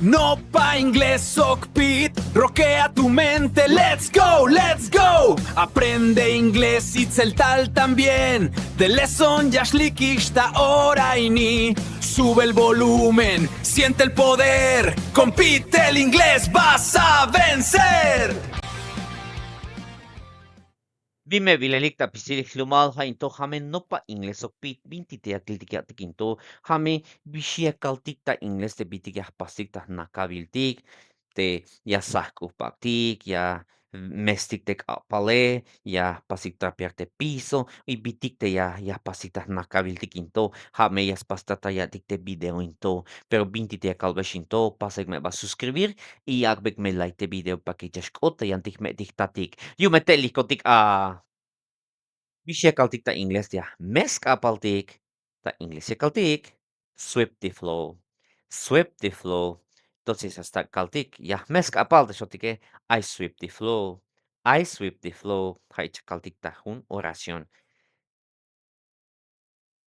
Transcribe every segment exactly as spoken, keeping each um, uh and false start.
Nopa inglés sok pit, rokea tu mente, let's go, let's go. Aprende inglés y tzeltal también. The lesson ya xlikix ta ora ini. Sube el volumen, siente el poder. Con Pit el inglés vas a vencer. Bin me bilelik ta pisil jlumal, ja' in to ja' me nopa inglés sok pit, bintik te ya kiltik ya'tik in to, ja' me bix ya kaltik ta inglés te bintik ya jpastik ta jnakabiltik, te ya sajk'upaktik, ya mestik te k'apale, ya jpastik trapear te piso, y bintik te ya, ya jpastik ta jnakabiltik in to, ja' me ya spas ta ya'tik te video in to, pero bintik te ya kalbex in to, pasek me ba suscribir, y yak'bek me like te video para que ya xk'ot ta yantik jme'tik jtatik. Yu'un me te' lik'otik a. Bix ya kaltik ta inglés ya jmes k'apaltik, ta inglés ya kaltik sweep the floor, sweep the floor. Entonces ya stak' kaltik, ya jmes k'apal te xotike, I sweep the floor, I sweep the floor. Ja' jich ya kaltik ta jun oración.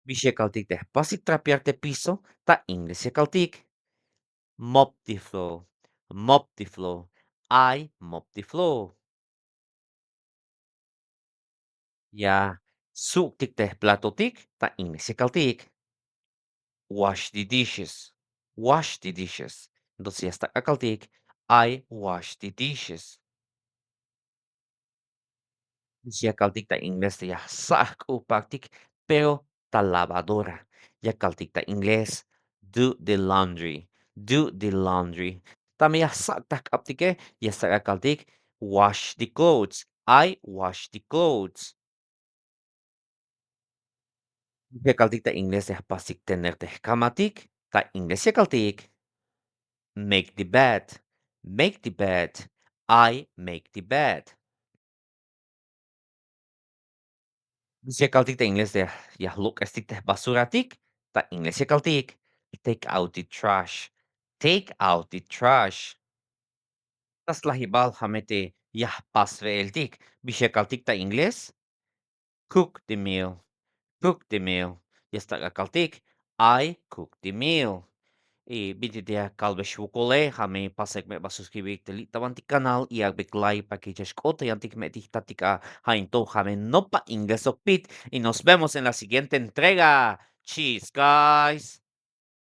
Bix ya kaltik te jpasik trapear te piso, ta inglés ya kaltik mop the floor, mop the floor, I mop the floor. Ya suk'tik te jplatotik, ta inglés ya kaltik wash the dishes, wash the dishes. Entonces ya stak' kaltik I wash the dishes. Bix ya kaltik ta inglés te ya jsa' jk'upaktik, pero ta lavadora. Ya kaltik ta inglés do the laundry, do the laundry. Tame ya jsa' ta jk'abtike, ya stak' kaltik wash the clothes, I wash the clothes. Bix ya kaltik ta inglés te ya jpasik tener te jkamatik, ta inglés ya kaltik make the bed, make the bed, I make the bed. Bix ya kaltik ta inglés te ya jlok'estik te jbasuratik, ta inglés ya kaltik take out the trash, take out the trash. Ta slajibal ja' me te ya jpas we'eltik, bix ya kaltik ta inglés cook the meal, cook the meal. Ya stak' kaltik I cook the meal. Y bintik te ya kalbex wokole, ja' me pasek me ba suscribir te li' ta bantik canal y yak'bek like para que ya xk'ot ta yantik jme'tik jtatik a. Ja' in to ja' me nopa inglés sok pit y nos vemos en la siguiente entrega. Cheers, guys.